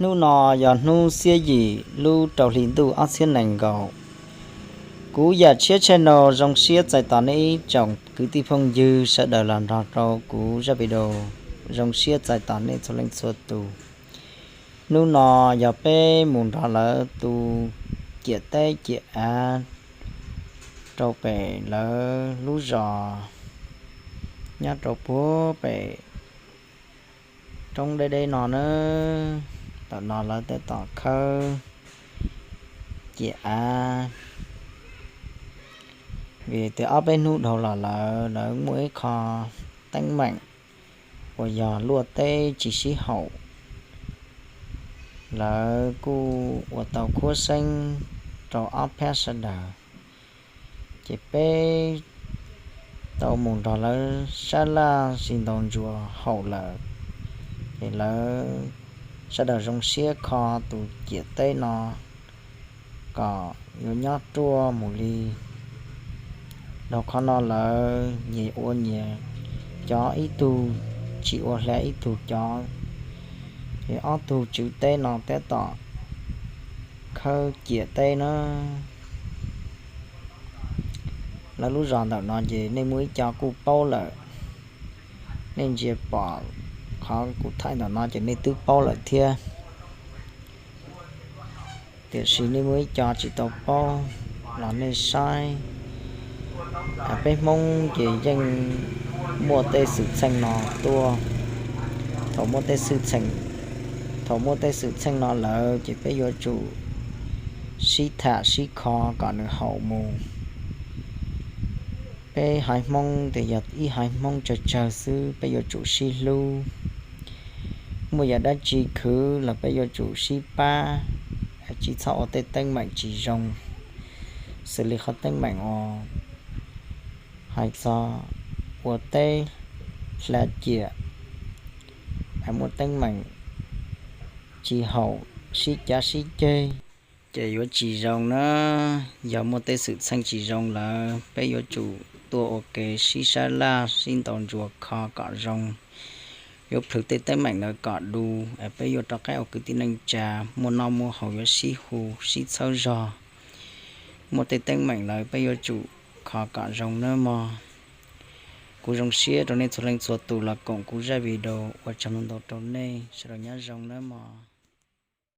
Hnub no yog hnub xiab yim lub rau hli ntuj ob txhiab nees nkaum. Kuv Yaj Tshiab channel zoo siab txais tos nej ib tsoom kwv tij phooj ywg sawv daws los nrog rau kuv zaj video. Zoo siab txais tos nej txhua leej txhua tus. Hnub no yog peb mus nrog lawv tu ciam teb ciam av rau pem lawv lub zos nyob rau puag pem roob deb deb no na. Tam no lawv tab tom khawb ciam av, vim tias ob peb hnub dhau los lawm lawv muaj ib qho teeb meem uas yog luaj teb tsis sib haum. Lawv kuj ua tau khuab xeeb rau ob phab sawv daws, ces peb tau mus nrog lawv sab laj sib ntaus ntsuas haum lawm. Ces lawv sawv daws zoo siab kho tus ciam teb no kom yuav nyob ruaj mus li. Dhau qhov no lawv nyias ua nyias cov, ib tug tsis ua hla ib tug cov, ces ob tug tswv teb no tab tom khawb ciam teb na. Lawv lub zos ntawm no ces nej muaj ib co kuj paub lawm, nej ntsia pom qhov kuv thaij ntawm no ces nej twb paub lawm thiab. Tiam sis nej muaj ib co tsis tau paub los nej saib. Peb Hmoob ces yeej muaj tej xwm txheej no tuaj. Thaum muaj tej xwm txheej, thaum muaj tej xwm txheej no lawm ces peb yuav tsum sib tham sib kho kom nws haum mus. Peb haiv Hmoob ces yog ib haiv Hmoob tsawg tsawg xwb, peb yuav tsum sib hlub. Muaj yam dab tsi khwv los peb yuav tsum sib pab, tsis txhob ua tej teeb meem tsis zoo, xws li qhov teeb meem uas hais txog ua teb hla ciam, muaj teeb meem tsis haum, sib cav sib ceg, ces yuav tsis zoo na. Yog muaj tej xwm txheej tsis zoo lawm peb yuav tsum tuaj ua ke sib sab laj sib ntaus ntsuas kho kom zoo, yuav plhws tej teeb meem ntawd kom du, peb yuav rov qab ua kwv tij neej tsa, muaj noj muaj haus yuav sib hu sib txhawb zog. Muaj tej teeb meem lawm peb yuav tsum kho kom zoo nawb mog. Kuv zoo siab rau nej txhua leej txhua tus los koom kuv zaj video, ua tsaug ntau ntau rau nej, sawv daws nyob zoo nawb mog.